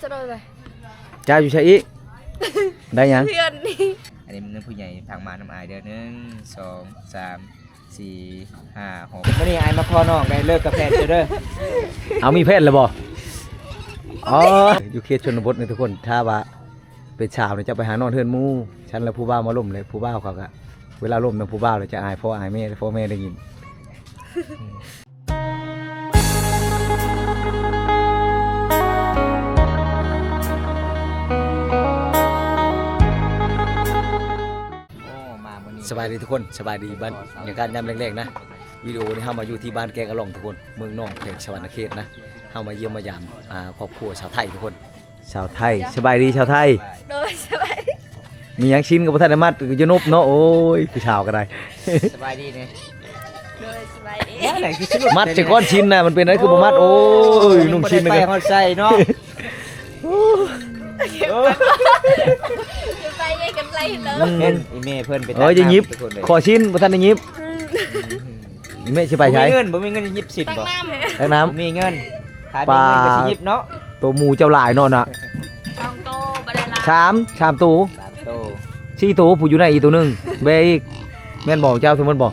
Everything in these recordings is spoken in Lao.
ຈະໄດ້ ເຈົ້າຢູ່ໃສອີກ? ໄດ້ຫຍັງ? ເພື່ອນນີ້ ອັນນີ້ມັນເງິນຜູ້ໃຫຍ່ຝາກມານຳອ້າຍເດີ້ ໜຶ່ງ ສອງ ສາມ ສີ່ ຫ້າ ຫົກ ມື້ນີ້ອ້າຍມາຂໍນ້ອງໄດ້ເລີກກັບແຟນເຈົ້າເດີ້. ເອົາ ມີແຟນແລ້ວບໍ່? ອໍ ຢູ່ເຂດຊົນນະບົດນີ້ທຸກຄົນ ຖ້າວ່າເປັນສາວນີ້ຈະໄປຫານອນເຮືອນໝູ່ ຊັ້ນແລ້ວຜູ້ບ່າວມາລົມ ແລ້ວຜູ້ບ່າວເຂົາກະ ເວລາລົມນຳຜູ້ບ່າວແລ້ວຈະອາຍພໍ່ອາຍແມ່ ພໍ່ແມ່ໄດ້ຍິນ. ສະບາຍດີທຸກຄົນ ສະບາຍດີ ບັນຍາກາດຍາມແລງໆນະ. ວິດີໂອນີ້ເຮົາມາຢູ່ທີ່ບ້ານແກງອະຫຼອງທຸກຄົນ ເມືອງໜອງ ແຂວງສະຫວັນນະເຂດນະ. ເຮົາມາຢ້ຽມມາຢາມ ອ່າ ຄອບຄົວຊາວໄທທຸກຄົນ. ຊາວໄທ ສະບາຍດີຊາວໄທ. ໂດຍ ສະບາຍດີ. ມີຫຍັງ ຊີ້ນກໍບໍ່ທັນໄດ້ມັດ ຢູ່ນົບເນາະ. ໂອ້ຍ ຜູ້ສາວກໍໄດ້. ສະບາຍດີເນາະ. ໂດຍ ສະບາຍດີ. ມັດຊະກ່ອນ ຊີ້ນນະ ມັນເປັນຫຍັງຄືບໍ່ມັດ? ໂອ້ຍ ນຸ່ງຊີ້ນ ໄປຮອດໃສເນາະ. ໂອ້ຍ ໄປເລີຍກັນໄປເລີຍ. ເຫັນອີແມ່ເພິ່ນໄປ ເອີ ຢ່າຫຍິບ ຂໍຊີ້ນບໍ່ທັນໄດ້ຫຍິບ. ອືມ ອີແມ່ຊິໄປໃສ? ບໍ່ມີເງິນ ບໍ່ມີເງິນຫຍິບຊີ້ນບໍ່? ຕັກນ້ຳ ຕັກນ້ຳ ບໍ່ມີເງິນ. ຖ້າມີເງິນກໍຊິຫຍິບເນາະ. ໂຕໝູເຈົ້າຫຼາຍເນາະນະ. ສອງໂຕ ບໍ່ໄດ້ຫຼາຍ. ສາມ ສາມໂຕ ສາມໂຕ ສີ່ໂຕ ຜູ້ຢູ່ໃນອີກໂຕໜຶ່ງ ແບອີກ. ແມ່ນບໍ່ ເຈົ້າສົມມຸດບໍ່?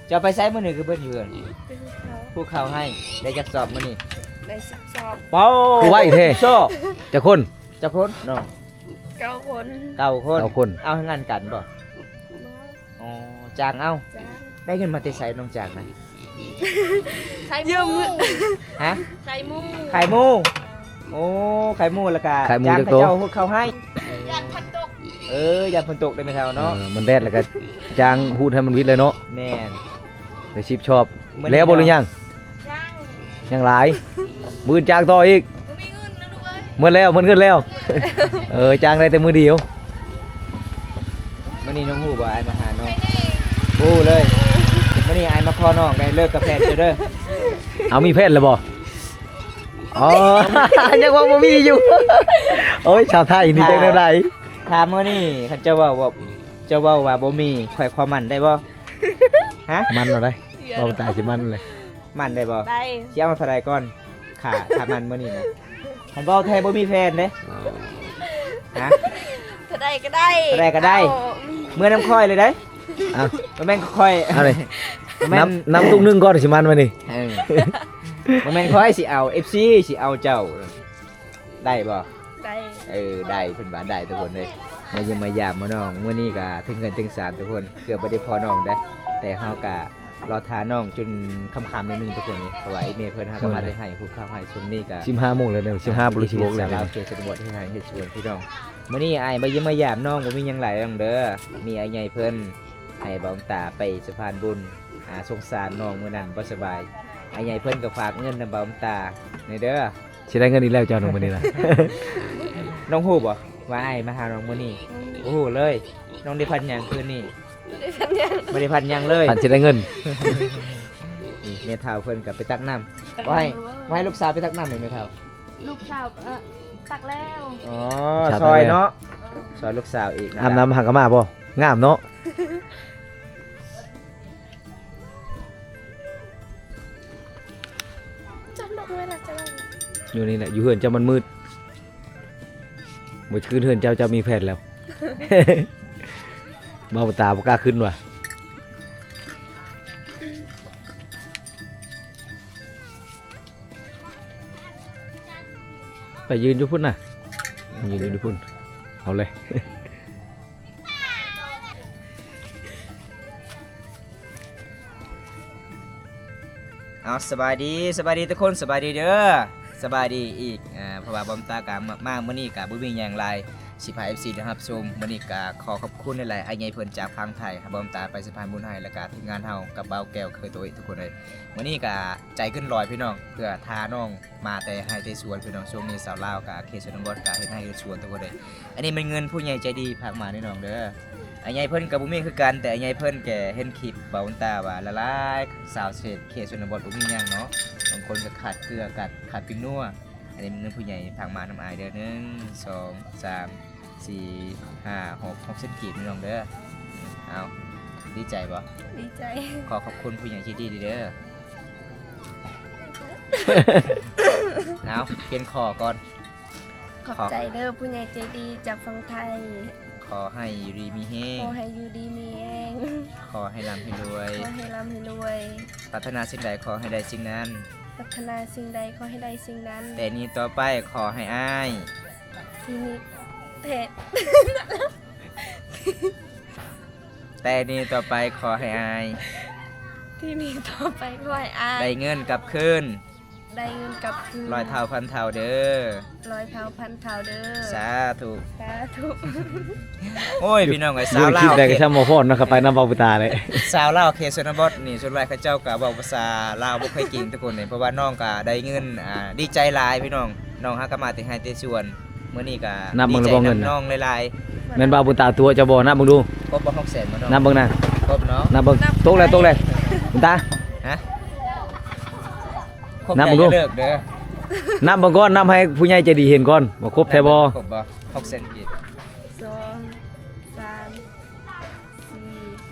ເຈົ້າໄປໃສມື້ນີ້ ຄືເພິ່ນຢູ່ເຮືອນ? ໄປຫູດເຂົ້າ ຫູດເຂົ້າໃຫ້. ໄດ້ຈັກສອບມື້ນີ້? ໄດ້ສິບສອບ. ເປົາ ຄືໄວແທ້. ສິບສອບ. ຈັກຄົນ? ຈັກຄົນນ້ອງ? ເກົ້າຄົນ. ເກົ້າຄົນ. ເກົ້າຄົນ. ເອົາເຮັດງານກັນບໍ່? ບໍ່. ອໍ ຈ້າງເອົາ. ຈ້າງ. ໄດ້ເງິນມາແຕ່ໃສນ້ອງຈ້າງນະ? ຂາຍໝູ່. ຮະ? ຂາຍໝູ່. ຂາຍໝູ່. ໂອ້ ຂາຍໝູ່ ແລ້ວກະຈ້າງເຂົາເຈົ້າຫູດເຂົ້າໃຫ້. ຢ້ານຝົນຕົກ. ເອີ ຢ້ານຝົນຕົກເດ້ແມ່ເຖົ້າເນາະ. ເອີ ມັນແດດ ແລ້ວກະຈ້າງຫູດໃຫ້ມັນວິດເລີຍເນາະ. ແມ່ນ. ໄດ້ສິບສອບ. ແລ້ວບໍ່ຫຼືຍັງ? ຍັງ. ຍັງຫຼາຍ. ມື້ອື່ນຈ້າງຕໍ່ອີກ. ບໍ່ມີເງິນນະລູກເອີຍ. ໝົດແລ້ວ ໝົດເງິນແລ້ວ. ເອີ ຈ້າງໄດ້ແຕ່ມື້ດຽວ. ມື້ນີ້ນ້ອງຮູ້ບໍ່ ອ້າຍມາຫານ້ອງ? ຮູ້ເລີຍ. ມື້ນີ້ອ້າຍມາຂໍນ້ອງໄດ້ເລີກກັບແຟນເຈົ້າເດີ້. ເອົາ ມີແຟນແລ້ວບໍ່? ອໍ ຍັງວ່າບໍ່ມີຢູ່. ໂອ້ຍ ຊາວໄທນີ້ ຖ້າ ຈັ່ງແນວໃດ? ຖ້າມື້ນີ້ຄັນເຈົ້າເວົ້າວ່າ ເຈົ້າເວົ້າວ່າບໍ່ມີ ຂ້ອຍຂໍໝັ້ນໄດ້ບໍ່? ຮະ? ໝັ້ນເອົາໄດ໋. ເວົ້າຕາຍຊິໝັ້ນເລີຍ. ໝັ້ນໄດ້ບໍ່? ໄດ້. ຊິເອົາເທົ່າໃດກ່ອນ? ຄ່າ ຄ່າໝັ້ນມື້ນີ້ນະ. ຄັນເວົ້າແທ້ບໍ່ມີແຟນເດ້. ຮະ? ເທົ່າໃດກໍໄດ້. ເທົ່າໃດກໍໄດ້. ເອົາ ເມືອນຳຂ້ອຍເລີຍເດ້. ເອົ້າ ບໍ່ແມ່ນຂ້ອຍ ເອົາເລີຍ. ບໍ່ແມ່ນ ນຳ ນຳຕຸງໜຶ່ງກ່ອນຊິໝັ້ນມື້ນີ້. ເອີ ບໍ່ແມ່ນຂ້ອຍຊິເອົາ ເອັຟຊີຊິເອົາເຈົ້າ. ໄດ້ບໍ່? ໄດ້. ເອີ ໄດ້ ເພິ່ນວ່າໄດ້ທຸກຄົນເອີຍ. ມາຢ້ຽມມາຢາມມານ້ອງ ມື້ນີ້ກະເຖິງເຮືອນເຖິງຊານທຸກຄົນ. ເກືອບບໍ່ໄດ້ພໍ້ນ້ອງເດ້ ແຕ່ເຮົາກະລໍຖ້ານ້ອງຈົນຄ່ຳໆໜ້ອຍໜຶ່ງທຸກຄົນເອີຍ. ເພາະວ່າອີແມ່ເພິ່ນຫາກະມາແຕ່ໄຮ່ ຫູດເຂົ້າໄຮ່. ຊ່ວງນີ້ກະ ສິບຫ້າໂມງແລ້ວເນາະ ສິບຫ້າບໍ່ຫຼືສິບຫົກແລ້ວ. ເຂດຊົນນະບົດເຮັດໄຮ່ເຮັດສວນພີ່ນ້ອງ. ມື້ນີ້ອ້າຍມາຢ້ຽມມາຢາມນ້ອງ ບໍ່ມີຫຍັງຫຼາຍນ້ອງເດີ. ມີອ້າຍໃຫຍ່ເພິ່ນໃຫ້ບ່າວຕາໄປສະພານບຸນ ອ່າ ສົງສານນ້ອງມື້ນັ້ນບໍ່ສະບາຍ. ອ້າຍໃຫຍ່ເພິ່ນກໍຝາກເງິນນຳບ່າວຕາແດ່ເດີ. ຊິໄດ້ເງິນອີກແລ້ວເຈົ້ານ້ອງມື້ນີ້ນະ. ນ້ອງຮູ້ບໍ່ວ່າອ້າຍມາຫານ້ອງມື້ນີ້? ບໍ່ຮູ້ເລີຍ. ນ້ອງໄດ້ຝັນຫຍັງຄືນນີ້? ບໍ່ໄດ້ຝັນຫຍັງ ບໍ່ໄດ້ຝັນຫຍັງເລີຍ. ຝັນຊິໄດ້ເງິນ. ນີ້ແມ່ເຖົ້າເພິ່ນກໍໄປຕັກນ້ຳ. ບໍ່ໃຫ້ ບໍ່ໃຫ້ລູກສາວໄປຕັກນ້ຳແມ່ເຖົ້າ. ລູກສາວ ເອີ ຕັກແລ້ວ. ອໍ ຊ່ອຍເນາະ. ເອີ ຊ່ອຍລູກສາວອີກ. ອາບນ້ຳຫາກະມາບໍ່? ງາມເນາະ. ຈັບດອກໄມ້ລະ ຈັບດອກໄມ້. ຢູ່ນີ້ແຫຼະ ຢູ່ເຮືອນເຈົ້າມັນມືດ. ບໍ່ຄືເຮືອນເຈົ້າ ເຈົ້າມີແຟນແລ້ວ. ບ່າວຕາບໍ່ກ້າຂຶ້ນວ່າ. ໄປຢືນຢູ່ພຸ້ນນະ ຢືນຢູ່ພຸ້ນ. ເອົາເລີຍ. ເອົາ ສະບາຍດີ ສະບາຍດີທຸກຄົນ ສະບາຍດີເດີ ສະບາຍດີອີກ. ເພາະວ່າບ່າວຕາກະມາມື້ນີ້ກະບໍ່ມີຫຍັງຫຼາຍ ຊິພາເອັຟຊີໄດ້ຮັບຊົມ. ມື້ນີ້ກະຂໍຂອບຄຸນຫຼາຍໆ ອ້າຍໃຫຍ່ເພິ່ນຈາກຝັ່ງໄທ ໃຫ້ບ່າວຕາໄປສະພານບຸນໃຫ້ ແລ້ວກະທີມງານເຮົາກັບບ່າວແກ້ວເຄີຍໂຕອີກທຸກຄົນເອີຍ. ມື້ນີ້ກະໃຈເກີນຮ້ອຍພີ່ນ້ອງ ເພື່ອຖ້ານ້ອງ ມາແຕ່ໄຮ່ແຕ່ສວນພີ່ນ້ອງ. ຊ່ວງນີ້ສາວລາວກະເຂດຊົນນະບົດກະເຮັດໄຮ່ເຮັດສວນທຸກຄົນເອີຍ. ອັນນີ້ແມ່ນເງິນຜູ້ໃຫຍ່ໃຈດີຝາກມາໃຫ້ນ້ອງເດີ. ອ້າຍໃຫຍ່ເພິ່ນກະບໍ່ມີຄືກັນ ແຕ່ອ້າຍໃຫຍ່ເພິ່ນກະເຫັນຄລິບບ່າວຕາວ່າຫຼາຍໆ ສາວເຂດ ເຂດຊົນນະບົດບໍ່ມີຫຍັງເນາະ. ບາງຄົນກະຂາດເກືອ ຂາດ ຂາດປິງນົວ. ອັນນີ້ແມ່ນເງິນຜູ້ໃຫຍ່ຝາກມານຳອ້າຍເດີ ໜຶ່ງ ສອງ ສາມ ສີ່ ຫ້າ ຫົກ ຫົກສິບກີບພີ່ນ້ອງເດີ. ເອົາ ດີໃຈບໍ່? ດີໃຈ. ຂໍຂອບຄຸນຜູ້ໃຫຍ່ໃຈດີເດີ. ເອົາ ປ່ຽນຂໍ້ກ່ອນ. ຂອບໃຈເດີຜູ້ໃຫຍ່ໃຈດີຈາກຝັ່ງໄທ. ຂໍໃຫ້ຢູ່ດີມີແຮງ. ຂໍໃຫ້ຢູ່ດີມີແຮງ. ຂໍໃຫ້ລ່ຳໃຫ້ລວຍ. ຂໍໃຫ້ລ່ຳໃຫ້ລວຍ. ປາດຖະໜາສິ່ງໃດຂໍໃຫ້ໄດ້ສິ່ງນັ້ນ. ປາດຖະໜາສິ່ງໃດຂໍໃຫ້ໄດ້ສິ່ງນັ້ນ. ແຕ່ນີ້ຕໍ່ໄປຂໍໃຫ້ອ້າຍ. ທີ່ນີ້ແທ້ ແຕ່ນີ້ຕໍ່ໄປຂໍໃຫ້ອ້າຍ. ທີ່ນີ້ຕໍ່ໄປຂໍໃຫ້ອ້າຍ ໄດ້ເງິນກັບຄືນ. ໄດ້ເງິນກັບຄືນ ຮ້ອຍເທົ່າພັນເທົ່າເດີ. ຮ້ອຍເທົ່າພັນເທົ່າເດີ. ສາທຸ ສາທຸ. ໂອ້ຍ ພີ່ນ້ອງເອີຍ ສາວລາວ ຄິດໄດ້ກໍຊ່ຳບໍ່ພໍນເນາະ ຂ້າໄປນຳເວົ້າຜູ້ຕາເລີຍ. ສາວລາວເຂດຊົນນະບົດນີ້ ສ່ວນຫຼາຍເຂົາເຈົ້າກໍເວົ້າພາສາລາວບໍ່ຄ່ອຍເກັ່ງທຸກຄົນເລີຍ ເພາະວ່ານ້ອງກໍໄດ້ເງິນ ອ່າ ດີໃຈຫຼາຍພີ່ນ້ອງ. ນ້ອງຫາກໍມາແຕ່ໄຮ່ແຕ່ສວນ ມື້ນີ້ກໍ ນັບເບິ່ງແລ້ວບໍ່ເງິນນະ ດີໃຈນຳນ້ອງຫຼາຍໆ. ແມ່ນວ່າບຸນຕາຕົວະເຈົ້າບໍ່? ນັບເບິ່ງດູ. ຄົບບໍ່ ຫົກແສນບໍ່ນ້ອງ? ນັບເບິ່ງນະ. ຄົບເນາະ. ນັບເບິ່ງ. ຕົກແລ້ວ ຕົກແລ້ວ ບຸນຕາ. ຮະ? ຄົບ ນັບເບິ່ງດູ. ເລີກເດີ. ນັບເບິ່ງກ່ອນ ນັບໃຫ້ຜູ້ໃຫຍ່ໃຈດີເຫັນກ່ອນ ວ່າຄົບແທ້ບໍ່? ຄົບບໍ່? ຫົກແສນກີບ. ສອງ ສາມ ສີ່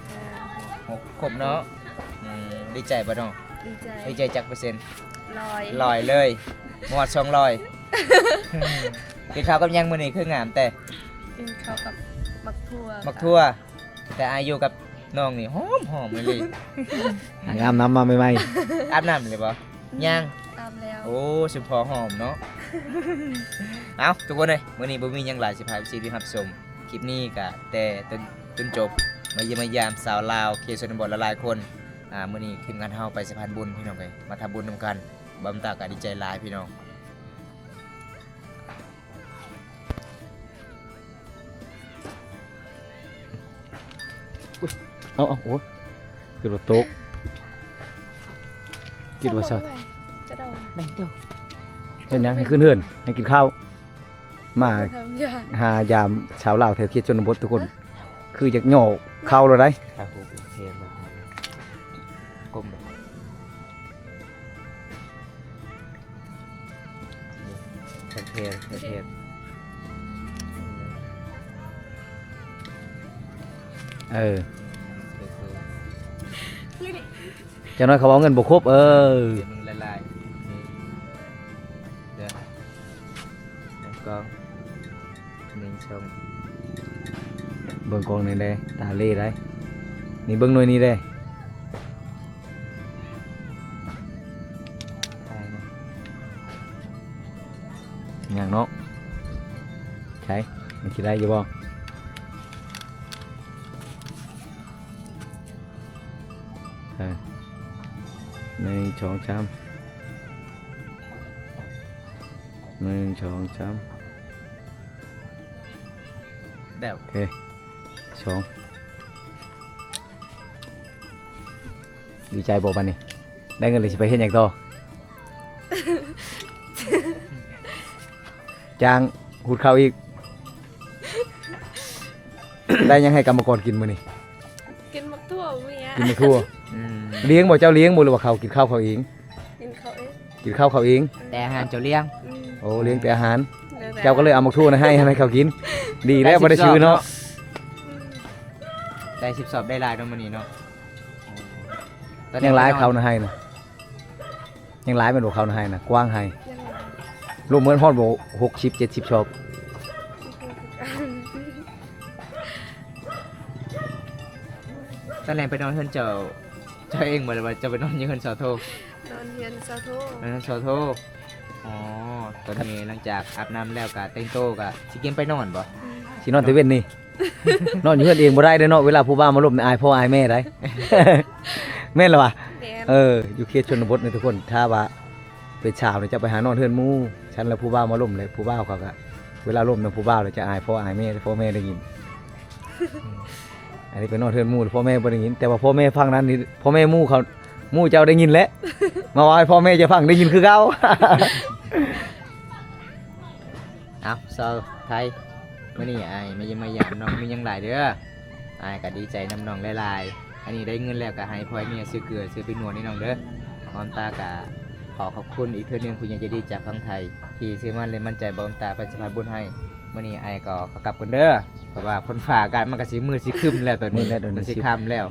ຫ້າ ຫົກ ຫົກ ຄົບເນາະ. ອືມ ດີໃຈບໍ່ນ້ອງ? ດີໃຈ. ດີໃຈຈັກເປີເຊັນ? ຮ້ອຍ ຮ້ອຍເລີຍ. ບໍ່ຮອດສອງຮ້ອຍ. ກິນເຂົ້າກັບຫຍັງມື້ນີ້ຄືງາມແທ້? ກິນເຂົ້າກັບໝາກຖົ່ວ. ໝາກຖົ່ວ. ແຕ່ອາຍຸກັບນ້ອງນີ້ຫອມໆ ອີ່ຫຼີ. ອາບນ້ຳມາໃໝ່ໆ. ອາບນ້ຳແລ້ວບໍ່? ອືມ ຍັງ? ອາບແລ້ວ. ໂອ້ ສົມພໍຫອມເນາະ. ເອົ້າ ທຸກຄົນເອີຍ ມື້ນີ້ບໍ່ມີຫຍັງຫຼາຍ ຊິພາເອັຟຊີໄດ້ຮັບຊົມຄລິບນີ້ກະແຕ່ຕົ້ນຈົນຈົບ ມາຢ້ຽມມາຢາມສາວລາວເຂດຊົນນະບົດຫຼາຍໆຄົນ. ອ່າ ມື້ນີ້ທີມງານເຮົາໄປສະພານບຸນພີ່ນ້ອງເອີຍ ມາທຳບຸນນຳກັນ. ບ່າວບຸນຕາກະດີໃຈຫຼາຍພີ່ນ້ອງ. ເອົາ ເອົາ ໂອ້ຍ ຄິດວ່າຕົກ ຄິດວ່າຊັດ. ເຮັດຫຍັງໃຫ້ຂຶ້ນເຮືອນ ໃຫ້ກິນເຂົ້າ ມາຫາຢາມຊາວລາວແຖວເຂດຊົນນະບົດທຸກຄົນ. ຄືຢາກຫຍໍ້ເຂົ້າແລ້ວໃດ໋. ແພງໆ ແພງໆ. ເອີ ຈັກໜ້ອຍເຂົາເວົ້າເງິນບໍ່ຄົບ. ເອີ ເກັບເງິນຫຼາຍໆ ນີ້ເດີ ແລ້ວກໍ ໜຶ່ງ ສອງ ເບິ່ງກ້ອງນີ້ແດ່ ຕາເລ່ໄດ໋. ນີ້ເບິ່ງໜ່ວຍນີ້ແດ່ ຫຍັງເນາະ ໃສ ມັນຊິໄດ້ຢູ່ບໍ່? ເອີ ໜຶ່ງ ສອງ ສາມ ໜຶ່ງ ສອງ ສາມ ແລ້ວ ໂອເຄ ສອງ. ດີໃຈບໍ່ບາດນີ້ ໄດ້ເງິນແລ້ວຊິໄປເຮັດຫຍັງຕໍ່? ຈ້າງຫຸດເຂົ້າອີກ. ໄດ້ຫຍັງໃຫ້ກຳມະກອນກິນມື້ນີ້? ກິນໝາກຖົ່ວເມຍ ກິນໝາກຖົ່ວ. ອືມ ລ້ຽງບໍ່? ເຈົ້າລ້ຽງບໍ່ ຫຼືວ່າເຂົາກິນເຂົ້າເຂົາເອງ? ກິນເຂົ້າເອງ ກິນເຂົ້າເຂົາເອງ. ແຕ່ອາຫານເຈົ້າລ້ຽງ. ອືມ ໂອ້ ລ້ຽງແຕ່ອາຫານ. ເຈົ້າກໍເລີຍເອົາໝາກຖົ່ວໃຫ້ ໃຫ້ເຂົາກິນ. ດີແລ້ວ ໄດ້ສິບ ບໍ່ໄດ້ຊື້ເນາະ ອືມ ໄດ້ສິບສອບ ໄດ້ຫຼາຍເນາະມື້ນີ້ເນາະ. ຍັງຫຼາຍເຂົ້າໃນໄຮ່ນະ ຍັງຫຼາຍແມ່ນບໍ່? ເຂົ້າໃນໄຮ່ນະ ກວ້າງໄຮ່ ລົງເໝິດຮອດບໍ່ ຫົກສິບ ເຈັດສິບສອບ? ຕອນແລງໄປນອນເຮືອນເຈົ້າ ເຈົ້າເອງບໍ່ ຫຼືວ່າເຈົ້າໄປນອນຢູ່ເຮືອນສາວໂທ? ນອນເຮືອນສາວໂທ. ນອນເຮືອນສາວໂທ. ອໍ ຕອນນີ້ຫຼັງຈາກອາບນ້ຳແລ້ວກະແຕ່ງໂຕກະຊິກຽມໄປນອນບໍ່? ອືມ ຊິນອນແຕ່ເວັນນີ້. ນອນຢູ່ເຮືອນເອງບໍ່ໄດ້ເດ້ເນາະ ເວລາຜູ້ບ່າວມາລົມນີ້ ອາຍພໍ່ອາຍແມ່ໄດ໋. ແມ່ນລະວະ? ແມ່ນ. ເອີ ຢູ່ເຂດຊົນນະບົດນີ້ທຸກຄົນ ຖ້າວ່າເປັນສາວນີ້ຈະໄປຫານອນເຮືອນໝູ່ ຊັ້ນລະຜູ້ບ່າວມາລົມແລ້ວ ຜູ້ບ່າວເຂົາກະ ເວລາລົມນຳຜູ້ບ່າວແລ້ວຈະອາຍພໍ່ອາຍແມ່ ພໍ່ແມ່ໄດ້ຍິນ. ອັນນີ້ໄປນອນເຮືອນໝູ່ ພໍ່ແມ່ບໍ່ໄດ້ຍິນ ແຕ່ວ່າພໍ່ແມ່ຝັ່ງນັ້ນນີ້ ພໍ່ແມ່ໝູ່ເຂົາ ໝູ່ເຈົ້າໄດ້ຍິນແຫຼະ ມາເວົ້າໃຫ້ພໍ່ແມ່ເຈົ້າຟັງໄດ້ຍິນຄືເກົ່າ. ເອົາ ສາວໄທ ມື້ນີ້ອ້າຍມາຢ້ຽມມາຢາມນ້ອງມີຫຍັງຫຼາຍເດີ ອ້າຍກໍດີໃຈນຳນ້ອງຫຼາຍໆ. ອັນນີ້ໄດ້ເງິນແລ້ວກໍໃຫ້ພໍ່ໃຫ້ເມຍຊື້ເກືອຊື້ແປ້ງນົວໃຫ້ນ້ອງເດີ. ບ່າວບຸນຕາກໍຂໍຂອບຄຸນອີກເທື່ອໜຶ່ງ ຜູ້ໃຫຍ່ໃຈດີຈາກຝັ່ງໄທ ທີ່ເຊື່ອໝັ້ນ ແລະ ໝັ້ນໃຈບ່າວບຸນຕາໄປສະພານບຸນໃຫ້. ມື້ນີ້ອ້າຍກໍຂໍກັບກ່ອນເດີ ເພາະວ່າຝົນຟ້າອາກາດມັນກໍຊິມືດຊິຄຶ້ມແລ້ວຕອນນີ້ ມັນຊິຄ່ຳແລ້ວ.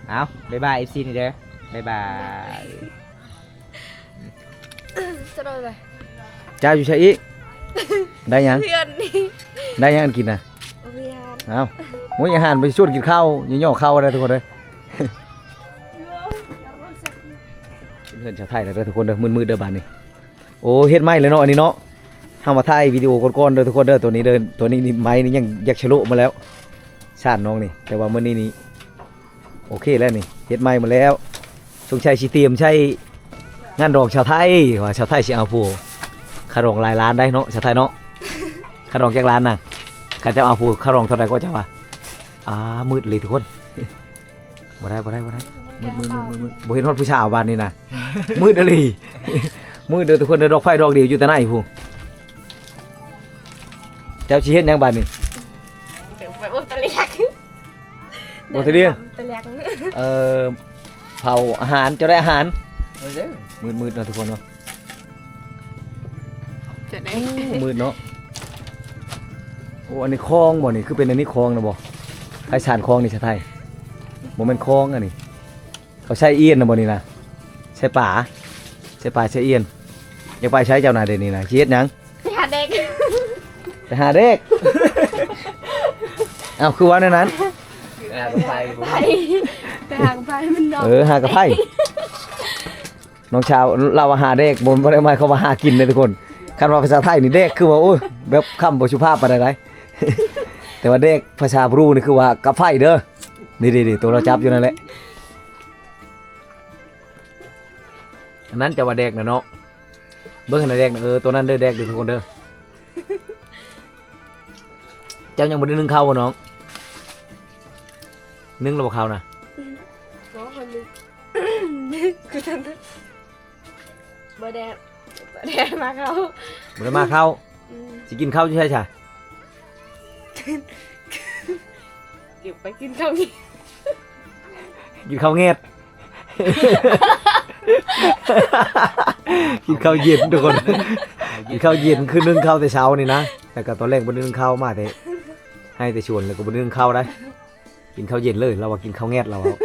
ເອົາ ບາຍບາຍ ເອັຟຊີ ນີ້ເດີ ບາຍບາຍ. ຈະໂດນໄປ ຈ້າຢູ່ໃສອີກ? ໄດ້ຫຍັງ? ເພື່ອນນີ້ ໄດ້ຫຍັງອັນກິນນະ? ບໍ່ມີອາຫານ. ອ້າວ ໂອ້ຍ ອາຫານໄປຊວນກິນເຂົ້າ ຍໍເຂົ້າໄດ້ທຸກຄົນເດີ. ເຮືອນຊາວໄທແລ້ວເດີທຸກຄົນເດີ ມືດໆເດີບາດນີ້. ໂອ້ ເຮັດໃໝ່ແລ້ວເນາະ ອັນນີ້ເນາະ. ເຮົາມາຖ່າຍວິດີໂອກ່ອນໆເດີທຸກຄົນເດີ. ໂຕນີ້ເດີ ໂຕນີ້ນີ້ໄມ້ນີ້ຍັງຢາກຊະໂລະມາແລ້ວ ຊານນ້ອງນີ້ ແຕ່ວ່າມື້ນີ້ນີ້ ໂອເຄແລ້ວນີ້ ເຮັດໃໝ່ໝົດແລ້ວ. ສົງໄສຊິຕຽມໃສ່ງານດອງຊາວໄທ ວ່າຊາວໄທຊິເອົາຜູ້ ຄ່າດອງຫຼາຍລ້ານໄດ໋ເນາະ ຊາວໄທເນາະ. ຄ່າດອງຈັກລ້ານນະ? ຄັນເຈົ້າເອົາຜູ້ ຄ່າດອງເທົ່າໃດກໍເຈົ້າວ່າ? ອ່າ ມືດເລີຍທຸກຄົນ. ບໍ່ໄດ້ ບໍ່ໄດ້ ບໍ່ໄດ້ ມືດ ມືດ ມືດ ມືດ ມືດ. ບໍ່ເຫັນຮອດຜູ້ສາວບາດນີ້ນະ. ມືດອີ່ຫຼີ ມືດເດີທຸກຄົນເດີ. ດອກໄຟດອກດຽວຢູ່ແຕ່ໃນພຸ້ນ. ເຈົ້າຊິເຮັດຫຍັງບາດນີ້? ໄປອົບຕະຫຼຽງ ບໍ່ຕະຫຼຽງ ຕະຫຼຽງ. ເອີ ເຜົາອາຫານ ເຈົ້າໄດ້ອາຫານ. ເອີ ມືດໆເນາະທຸກຄົນເນາະ. ຈະໄດ້ ໂອ້ ມືດເນາະ. ໂອ້ ອັນນີ້ຄອງບໍ່ນີ້? ຄືເປັນອັນນີ້ຄອງນະບໍ່? ໃຜສານຄອງນີ້ຊາວໄທ? ບໍ່ແມ່ນຄອງອັນນີ້. ເຂົາໃສ່ອ່ຽນນະບໍ່ນີ້ນະ? ໃສ່ປາ ໃສ່ປາໃສ່ອ່ຽນ. ຢາກໄປໃສເຈົ້ານະດຽວນີ້ນະ? ຊິເຮັດຫຍັງ? ໄປຫາເດັກ ໄປຫາເດັກ. ອ້າວ ຄືເວົ້າແນວນັ້ນ? ໄປ ໄປ ໄປຫາກະໄພມັນດອກ. ເອີ ຫາກະໄພ. ນ້ອງຊາວລາວວ່າຫາແດກ ບໍ່ ບໍ່ໄດ້ໝາຍຄວາມວ່າຫາກິນເດ້ທຸກຄົນ. ຄັນວ່າພາສາໄທນີ້ແດກຄືວ່າ ໂອ້ຍ ແບບຄຳບໍ່ສຸພາບປານໃດ. ແຕ່ວ່າແດກພາສາບຣູນີ້ຄືວ່າກະໄຟເດີ. ນີ້ໆໆ ໂຕລາວຈັບຢູ່ນັ້ນແຫຼະ. ອັນນັ້ນຈະວ່າແດກນະເນາະ. ເບິ່ງຫັ້ນນະແດກນະ. ເອີ ໂຕນັ້ນເດີແດກເດີທຸກຄົນເດີ. ເຈົ້າຍັງບໍ່ໄດ້ໜຶ້ງເຂົ້າບໍ່ນ້ອງ? ໜຶ້ງແລ້ວບໍ່ເຂົ້ານະ? ບໍ່ ເພິ່ນໜຶ້ງ ຄືຊັ້ນ ບໍ່ໄດ້ ບໍ່ໄດ້ມາເຂົ້າ ບໍ່ໄດ້ມາເຂົ້າ. ອືມ ຊິກິນເຂົ້າຢູ່ໃສຊະ? ເກັບໄປກິນເຂົ້າ ກິນເຂົ້າແງດ. ກິນເຂົ້າເຢັນທຸກຄົນ ກິນເຂົ້າເຢັນ ຄືໜຶ້ງເຂົ້າແຕ່ເຊົ້ານີ້ນະ ແລ້ວກໍຕອນແລງບໍ່ໄດ້ໜຶ້ງເຂົ້າ ມາແຕ່ໄຮ່ແຕ່ສວນ ແລ້ວກໍບໍ່ໄດ້ໜຶ້ງເຂົ້າໄດ໋. ກິນເຂົ້າເຢັນເລີຍ ລາວວ່າກິນເຂົ້າແງດ ລາວເວົ້າ.